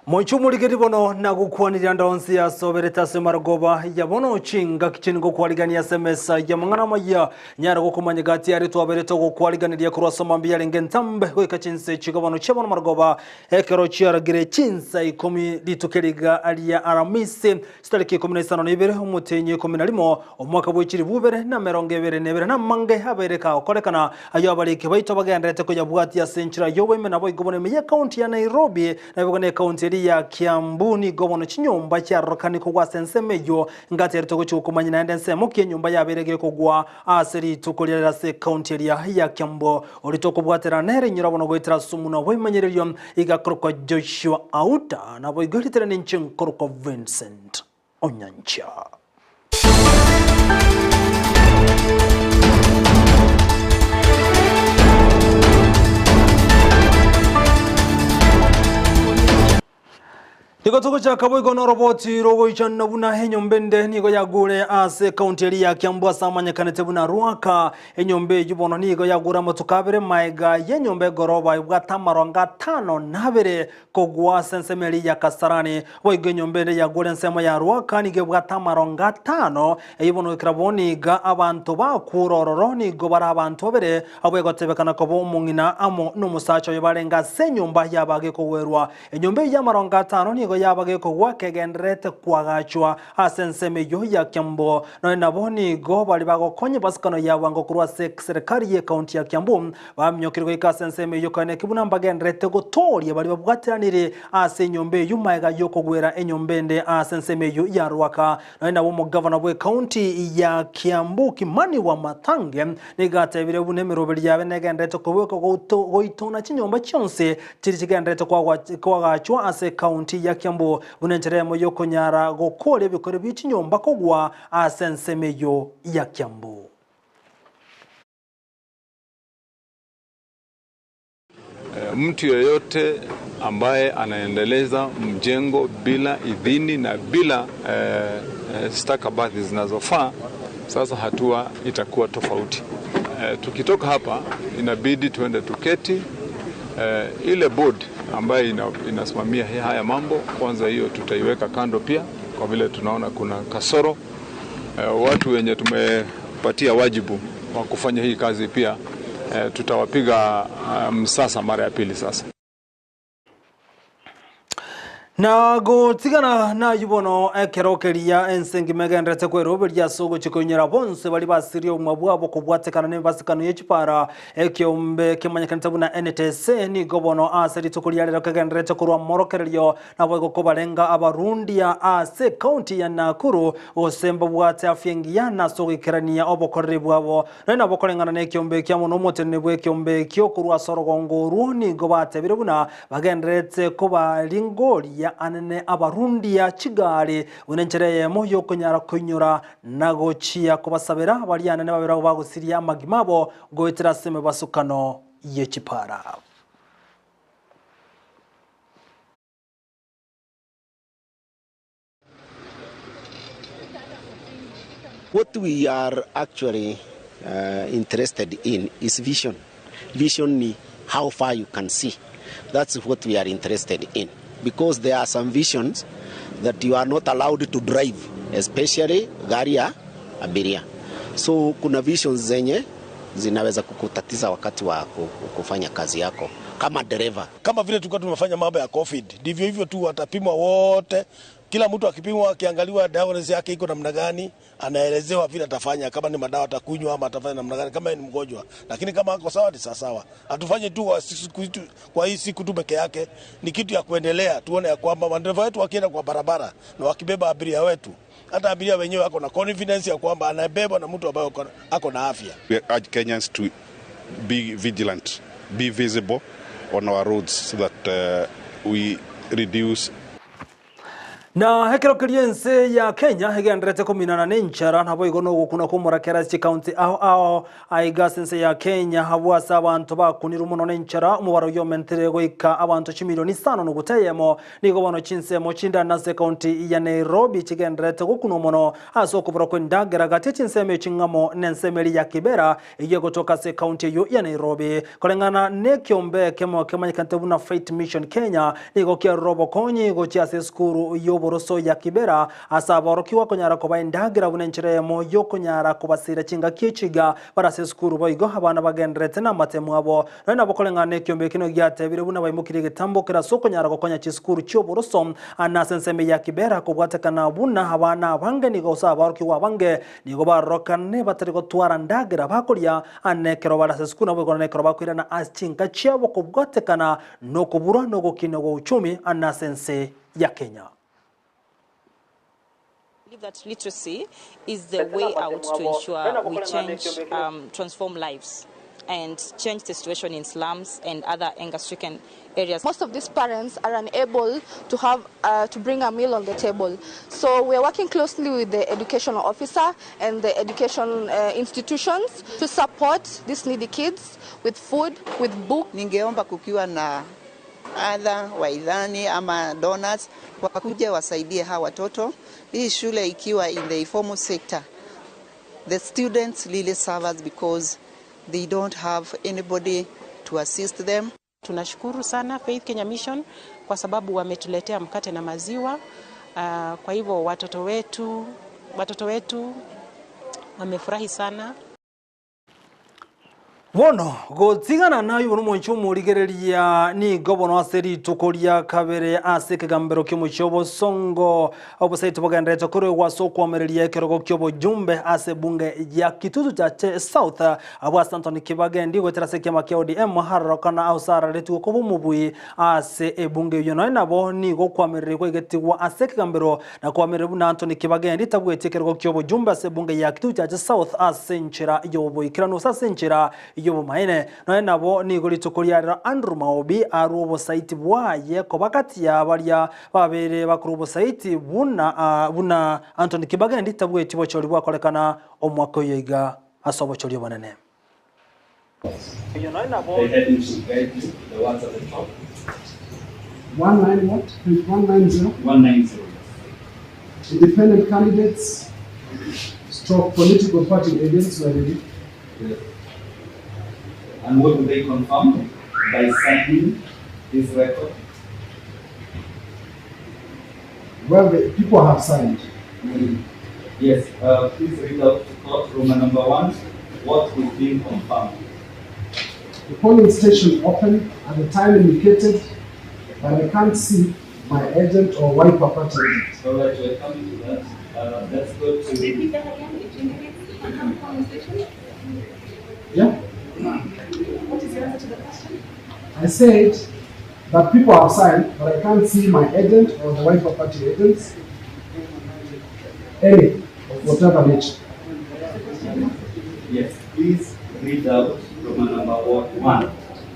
Moiche omorigeri bono na gokwaniria ande onsi asoberete ase marogoba ya bono chingaki chini gokwarigania ase emesa y'amang'ana amaya nyare gokomanya gati aria twabeire togokwariganiria korwa ase omambia yarenge entambe goika chinsa echi bono chia bono marogoba ekero chiaragire chinsa ikomi rituko eriga ria Aramisi chitariki 12 omotienyi 11 omwaka bwe chilifu ibere na emerongo ebere na ebere namange abeire kagokorekana Ayio abariki baito bagendererete koyabwatia ase enchera y'oboime naboigo bono ime y'ekaunti ya Nairobi, naboigo n'ekaunti eria ya Kiambu. Nigo bono chinyomba chiarorokani kogwa ase ensemo eyio, ngaterete gochia gokomanya naende ensemo ki enyomba yabeire gekogwa ase rituko riarero ase ekaunti eria ya Kiambu. Oria tokobwatera nere inyora bono goetera ase omonwa bw'ebimanyererio iga akorokwa Joshua Auta, naboigo ritere ninche nkorokwa Vincent Onyancha. Nigo togochaka boigo noroboti rogoichana buna enyomba ende nigo yagure ase ekaunti eria ya Kiambu ase amanyekanete buna Ruaka. Enyomba eyio bono nigo yagure amatuko abere maega y'enyomba egoroba ebwate amarongo atano na abere Kogwa ase ensemo eria ya Kasarani, boigo enyomba ende yagure ensemo ya Ruaka nigo ebwate amarongo atano, eyio bono goikera bono iga abanto bakure ororo nigo bare abanto babere, abwo egotebekana koba omong'ina amo nomosacha oyo barenge ase enyomba yaba gekogwerwa. Enyomba eyio y'amarongo atano nigo yaba gekogwa kegendererete koagachwa ase ensemo eyio ya Kiambu. Nonya nabo nigo baria bagokonya ebasikano ya bwango korwa ase serikali y'ekaunti ya Kiambu Baminyokire goika ase ensemo eyio kare neki buna mbagendererete gotooria baria babwateranire ase enyomba eyio magega y'okogwera enyomba ende ase ensemo eyio ya Ruaka. Nonya nabo omogavana bw'ekaunti ya Kiambu Kimani Wamatangi nigo atebire buna emeroberi yabe negendererete kobekwa goitona chinyomba chionsi chiria chigendererete koagachwa ase ekaunti ya Kiambu buna enchera eyemo y'okonyara gokoria ebikore bie chinyomba kogwa ase ensemo eyio ya Kiambu. Mtu yeyote ambaye anaendeleza mjengo bila idhini na bila stakabadhi zinazofaa, sasa hatua itakuwa tofauti. Tukitoka hapa inabidi tuende tuketi ile board ambayo inasimamia haya mambo kwanza, hiyo tutaiweka kando pia, kwa vile tunaona kuna kasoro. Watu wenye tumepatia wajibu wa kufanya hii kazi pia tutawapiga msasa mara ya pili sasa. Na gotigana nayio bono ekero keria ense engima egendererete kweroberia ase ogochia koinyora bonsi baria basirie obogima bwabo kobwatekana nemebasikano ye chipara ekeombe kemanyekanete buna NTSA nigo bono ase rituko ria rero kegendererete korwa morokererio Naboigo kobarenga abarundia ase ekaunti ya Nakuru, gose mbabwate afya engiya na ase ogoikerania obokoreri bwabo. Nonya nabo koreng'ana nekiombe ekio amo nomoteneni bw'ekiombe ekio korwa ase orogongo orwo nigo batebire buna bagendererete kobaringoria anene abarundia chigari buna enchera eyemo y'okonyara koinyora na gochia kobasabera baria anene babere abwo bagosiria amagima abo goetera ase emebasukano ye chipara. What we are actually interested in is vision. Vision ni how far you can see. That's what we are interested in because there are some visions that you are not allowed to drive especially gari ya abiria. So kuna visions zenye zinaweza kukutatiza wakati wa kufanya kazi yako kama dereva. Kama vile tulikuwa tumefanya mambo ya COVID, ndivyo hivyo tu watapimwa wote. Kila mtu akipimwa, akiangaliwa diagnosis yake iko namna gani, anaelezewa vile atafanya, kama ni madawa atakunywa ama atafanya namna gani, kama ni mgonjwa. Lakini kama ako sawa ni sawa. Hatufanye tu kwa siku tu, kwa hii siku tu peke yake, ni kitu ya kuendelea. Tuone ya kwamba madereva wetu wakienda kwa barabara na wakibeba abiria wetu, hata abiria wenyewe wako na confidence ya kwamba anabebwa na mtu ambaye ako na afya. We urge Kenyans to be vigilant, be visible on our roads so that we reduce. Na ekero keria ense ya Kenya egendererete kominana nenchara, naboigo nogokuna kw'omorakera ase chikaunti ao ao aiga ase ense ya Kenya, abwo ase abanto bakunirwe mono nenchara, omobaro oyio omentire goika abanto chimilioni isano noguta eyemo. Nigo bono chinsemo chindane ase ekaunti ya Nairobi chigendererete gokunwa mono ase okobora kw'endagera gati ye chinsemo echi ng'amo nensemo eria ya Kibera eyio egotoka ase ekaunti eyio ya Nairobi. Koreng'ana nekiombe ekemo kemanyekanete buna Faith Mission Kenya, nigo kiarure obokonyi gochia ase esukuru y'oboroso ya Kibera ase aborokigwa konyara koba endagera buna enchera eyemo y'okonyara kobasira chingaki echi iga bare ase esukuru boigo abana bagendererete namatemu abo. Nonya nabo koreng'ana nekiombe eke nigo giatebire buna baimokirie egetambo kere ase okonyara gokonya chisukuru chi'oboroso na ase ensemo ya Kibera kobwatekana buna abana abange nigo gose aborokigwa abange Nigo barorokane batari gotwara ndagera bakoria, ane ekero bare ase esukuru naboigo nonye ekero bakoirana ase chinka chiabo kobwatekana nokoburwa na ogokina gwa uchumi ane ase ense ya Kenya. believe that literacy is the way out to ensure we change, um, transform lives and change the situation in slums and other anger-stricken areas. Most of these parents are unable to have uh, to bring a meal on the table. So we are working closely with the educational officer and the education uh, institutions to support these needy kids with food, with books. Ningeomba kukiwa na adha waidhani ama donors wakuja wasaidie hawa watoto. Hii shule ikiwa in the informal sector, the students really suffers because they don't have anybody to assist them. Tunashukuru sana Faith Kenya Mission kwa sababu wametuletea mkate na maziwa. Uh, kwa hivyo watoto wetu watoto wetu wamefurahi sana. Bono gotigana naye bono omonche omorigereria nigo bono ase rituko ria kabere ase ekegambero ki'omochie obosongo obosaiti bogendererete korwegwa ase okwomereria ekerogo ki'obojumbe ase ebunge ya Kitutu Chache South abwo ase Anthony Kibagendi goetera ase ekiama kia ODM arorokana ausararetigwe koba omobui ase ebunge eyio nonya nabo nigo okwamererigwa kwaigetigwa ase ekegambero Na koamerire buna Anthony Kibagendi tabwetie ekerogo ki'obojumbe ase ebunge ya Kitutu Chache South ase enchera y'oboikeranu gose ase enchera y'obomaene. Nonya nabo nigo rituko riarero Andrew Maobi arwe obosaiti bwaye koba gati ya baria babere bakorwa obosaiti buna buna Anthony Kibagendi tabwetie obochori bwakorekana omwaka oyo iga ase obochori obonene. The heading should guide you, the ones at the top. One nine what? Page 190. 190. Independent candidates, stroke political party agents already. Yes. And what do they confirm? By signing this record? Well, the people have signed. Yes, uh, please read out to court Roman number one, what is being confirmed. The polling station opened at the time indicated, but I can't see my agent or Wiper party agent. All right, we're coming to that. Uh, let's go to. Repeat that again. It indicates confirmed polling station. Yeah? What is your answer to the question? I said that people have signed, but I can't see my agent or the Wiper party agents, any of whatever nature. Yes, please read out Roman number one.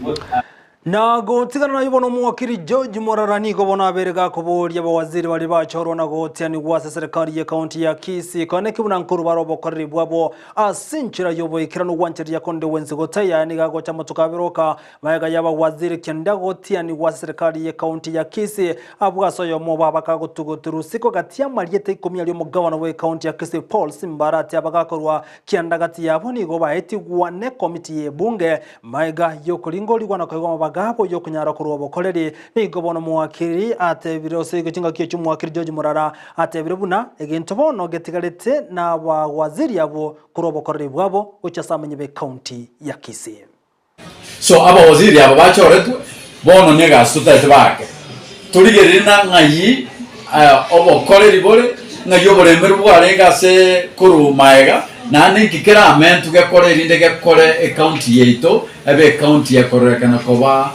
What are Na gotigana naye bono omowakiri George Morara nigo bono abere gakoboria abawaziri baria bachorwa na gotianigwa ase serikali ye county ya Kisii koeneki buna nkoru bare obokoreri bwabo ase enchera y'oboikeranu gwanchereria konde gwensi gotaiya nigo agocha amatuko abere oka Magega y'abawaziri kenda gotianigwa ase serikali y'ecounty ya Kisii, abwo ase oyomo obo abakagotuguturwa isiko gati y'amarieta ikomi aria omogabana bw'ecounty ya Kisii Paul Simbarati abagakorwa kianda gati yabo nigo baetigwa n'ekomiti y'ebunge magega y'okoringorigwa na koigwa amabaga abo y'okonyara korwa obokoreri. Nigo bono omowakiri atebire ase chingaki echio omowakiri George Murara atebire buna egento bono getigarete n'abawaziri abwo korwa obokoreri bwabo gochia ase abamenyi b'ecounty ya Kisii. So abawaziri aba bachoretwe bono negasi totaete baake. Torigererie na ng'ai obokoreri bore, ng'ai oboremeru bwarenge ase korwa maega, naende inki keramentwe gekore erinde gekore ecounty yaito ebe ecounty ekororekana koba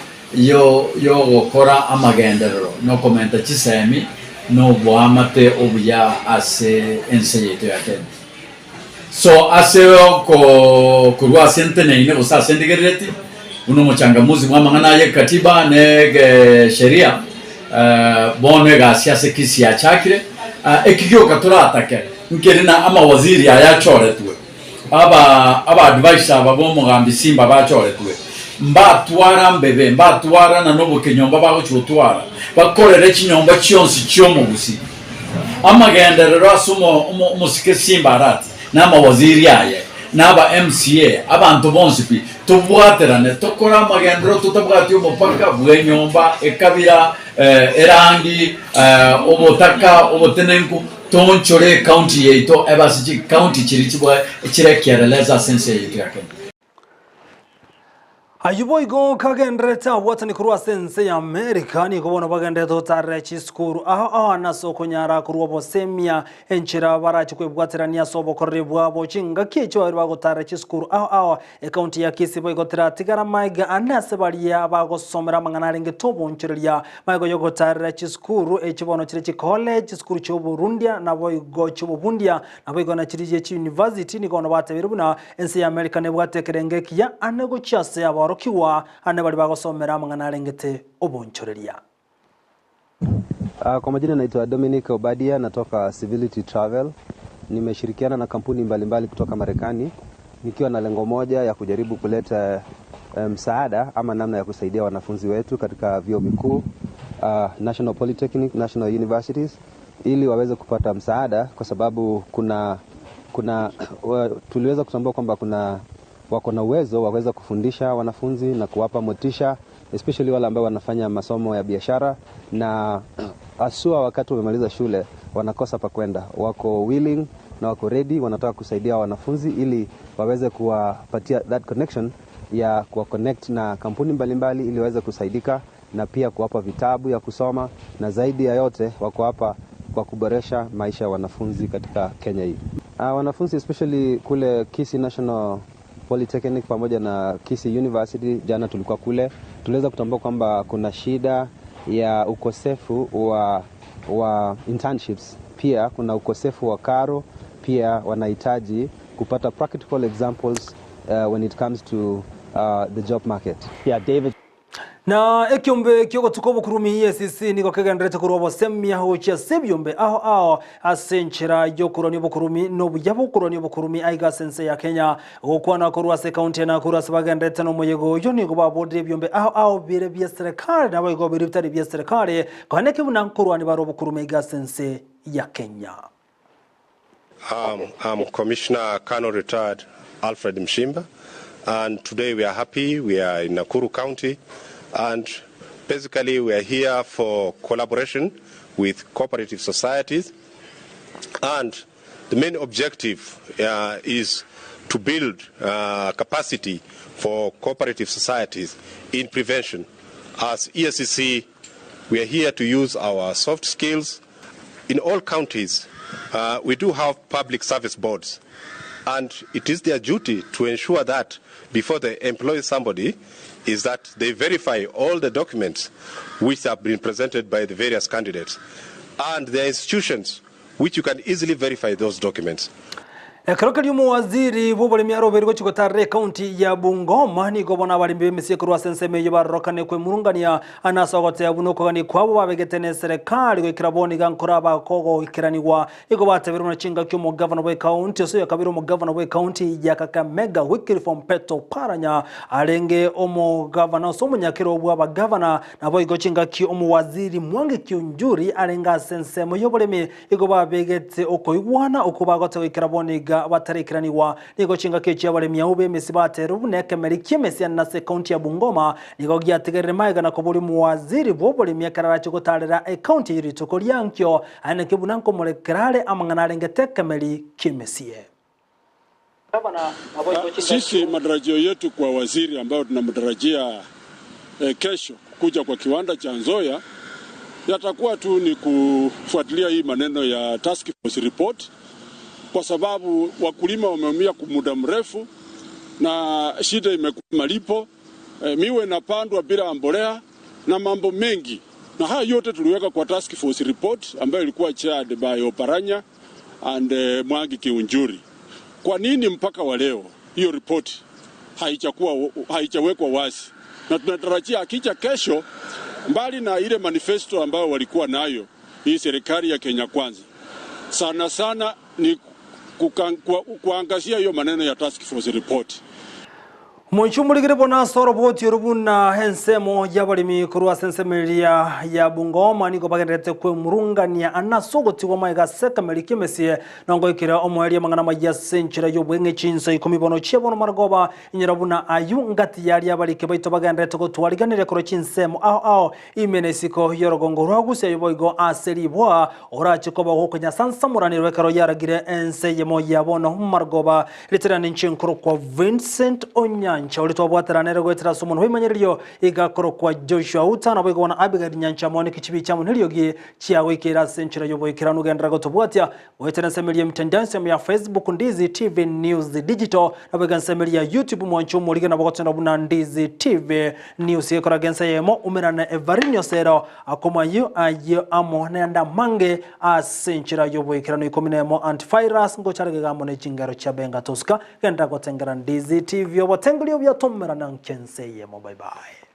yogokora amagenderero na okomenta chisemi na oboamate obuya ase ense yaito ya Kenya. So ase okorua ase nteneine gose ase ndigerereti, buna omochangamuzi bw'amang'ana aye katiba na egesheria, Bono egasi ase Kisii yachakire. Eki gioka toratake nkeri na amawaziri aya achoretwe, aba aba-advisor aba b'omogambi Simba bachoretwe, mbatwara mbebe, mbatwarana nobokenyomba bagochia gotwara, bakorere chinyomba chionsi chi'omogusii. Amagenderero ase omosike Simba Arati na amawaziri aye, na aba MCA, abanto bonsi pi, tobwaterane tokore amagenderero totabwati omopaka bw'enyomba, ekabira, erangi, obotaka, obotenenku, toonchore ecounty yaito ebe ase chicounty chiria chibwa chire ekielelezo ase ense yaito ya Kenya. Ayio boigo kagendererete abwatani korwa ase ense ya Amerika nigo bono bagendererete gotarera chisukuru ao ao ane ase okonyara korwa obosemia enchera barache kwebwaterania ase obokoreri bwabo chingaki echio babere bagotarera chisukuru ao ao Ekaunti ya Kisii boigo teratigara maiga ane ase baria bagosomera amang'ana arengete obonchoreria maigo yogotarera chisukuru echi bono chire chicollege, chisukuru chioborundia naboigo chiobobundia naboigo na chiria chiuniversity nigo bono batebirie buna Ense ya Amerika nebwate ekerengo ekiya ane gochia ase aborokigwa ane baria bagosomera amang'ana arengete obonchoreria. Kwa majina naitwa Dominic Obadia natoka Civility Travel. Nimeshirikiana na kampuni mbalimbali mbali kutoka Marekani nikiwa na lengo moja ya kujaribu kuleta msaada ama namna ya kusaidia wanafunzi wetu katika vyuo vikuu, National Polytechnic, National Universities ili waweze kupata msaada kwa sababu kuna kuna tuliweza kutambua kwamba kuna wako na uwezo wa kuweza kufundisha wanafunzi na kuwapa motisha especially wale ambao wanafanya masomo ya biashara na haswa wakati wamemaliza shule wanakosa pa kwenda, wako willing na wako ready, wanataka kusaidia wanafunzi ili waweze kuwapatia that connection ya kuwa connect na kampuni mbalimbali ili waweze kusaidika na pia kuwapa vitabu ya kusoma na zaidi ya yote wako hapa kwa kuboresha maisha ya wanafunzi katika Kenya hii. Wanafunzi especially kule Kisii National Polytechnic pamoja na Kisii University, jana tulikuwa kule, tuliweza kutambua kwamba kuna shida ya ukosefu wa internships, pia kuna ukosefu wa karo, pia wanahitaji kupata practical examples when it comes to the job market. Yeah, David. Na ekiombe ki'ogotuka obokurumi EACC nigo kegendererete korwa obosemia gochia ase ebiombe ao ao ase enchera y'okorwania obokurumi na obuya bw'okorwania obokurumi aiga ase ense ya Kenya. Gokwana korwa ase ekaunti ya Nakuru ase bagendererete nomoyega oyio nigo baborire ebiombe ao ao bire bia serikali naboigo biria bitari bia serikali koeneki buna nkorwania bare obokurumi aiga ase ense ya Kenya. I'm Commissioner Colonel Retired Alfred Mshimba, and today we are happy. We are in Nakuru County, and basically we are here for collaboration with cooperative societies. And the main objective is to build capacity for cooperative societies in prevention. As EACC, we are here to use our soft skills. In all counties, we do have public service boards, and it is their duty to ensure that before they employ somebody, is that they verify all the documents which have been presented by the various candidates, and there are institutions which you can easily verify those documents. Ekero keria omowaziri bw'oboremi arobeirwe gochia gotarera ekaunti ya Bungoma, nigo bono abaremi b'emesie korwa ase ensemo eyio barorokane kwemurungania ane ase ogoteba buna okogania kwabo babegete neserekari goikera bono iga nkora bakogoikeranigwa. Nigo batebeirwe buna chingaki omogavana bw'ekaunti ase oyokabere omogavana bw'ekaunti ya Kakamega Wycliffe Ompetto Oparanya arenge omogavana ase omonyakero bw'abagavana naboigo chingaki omowaziri Mwangi Kiunjuri arenge ase ensemo y'oboremi Igo babegete okoigwana okwo bagote goikera bono iga batareikeranigwa. Nigo chingaki echio abaremi abwo b'emesi baterire buna ekemeri ki'emesi ase ekaunti ya Bungoma nigo giatigerire magega na koboria omowaziri bw'oboremi ekero arache gotarera ekaunti eyio rituko riankio aye naki buna nkomorekera are amang'ana arengete ekemeri ki'emesie. Sisi matarajio yetu kwa waziri ambayo tunamtarajia kesho kuja kwa kiwanda cha Nzoia yatakuwa tu ni kufuatilia hii maneno ya task force report, kwa sababu wakulima wameumia kwa muda mrefu na shida imekuwa malipo, miwa inapandwa bila mbolea na mambo mengi, na haya yote tuliweka kwa task force report ambayo ilikuwa chaired by Oparanya and Mwangi Kiunjuri. Kwa nini mpaka wa leo hiyo ripoti haijawekwa wazi? Na tunatarajia akija kesho Mbali na ile manifesto ambayo walikuwa nayo hii serikali ya Kenya Kwanza, sana sana ni kuangazia hiyo maneno ya task force report. Omonchie omorigere bono ase oroboti oro buna ensemo y'abaremi korwa ase ensemo eria ya Bungoma nigo bagendererete kwemurungania ase ogotigwa magega ase ekameri ki'emesie na ngoikera omoerio amang'ana amaya ase enchera y'obweng'e chinsa ikomi bono chia bono marogoba inyora buna ayio ngati yaria abariki baito bagendererete gotwariganeria korwa chinsemo ao ao ime na isiko y'orogongo rwa Gusii ayio boigo ase riboa orache koba ogokonyasansamoranirwa ekero yaragire ense eyemo ya bono marogoba Ritirana inche nkorokwa Vincent Onyancha, oria twabwaterana ere goetera ase omonwa bw'emanyererio iga akorokwa Joshua Uta, naboigo bono Abigail Nyancha amo ne chibicha amo neriogi chiagoikeire ase enchera y'oboikeranu genderera gotobwatia goetera ensemo eria y'emitandao ensemo ya Facebook Ndizi TV News Digital naboigo ensemo eria ya YouTube mwanche omorige nabo gotenda buna Ndizi TV News gekoraga ense eyemo umerane Evarine Osero akomayio ayio amo nende amange Ase enchera y'oboikeranu ikomi nemo Antivirus ngochare amo ne chingero chia Benga Tosca genda gotengera Ndizi TV obotengeri obuya tomerana nkense eyemo bye bye.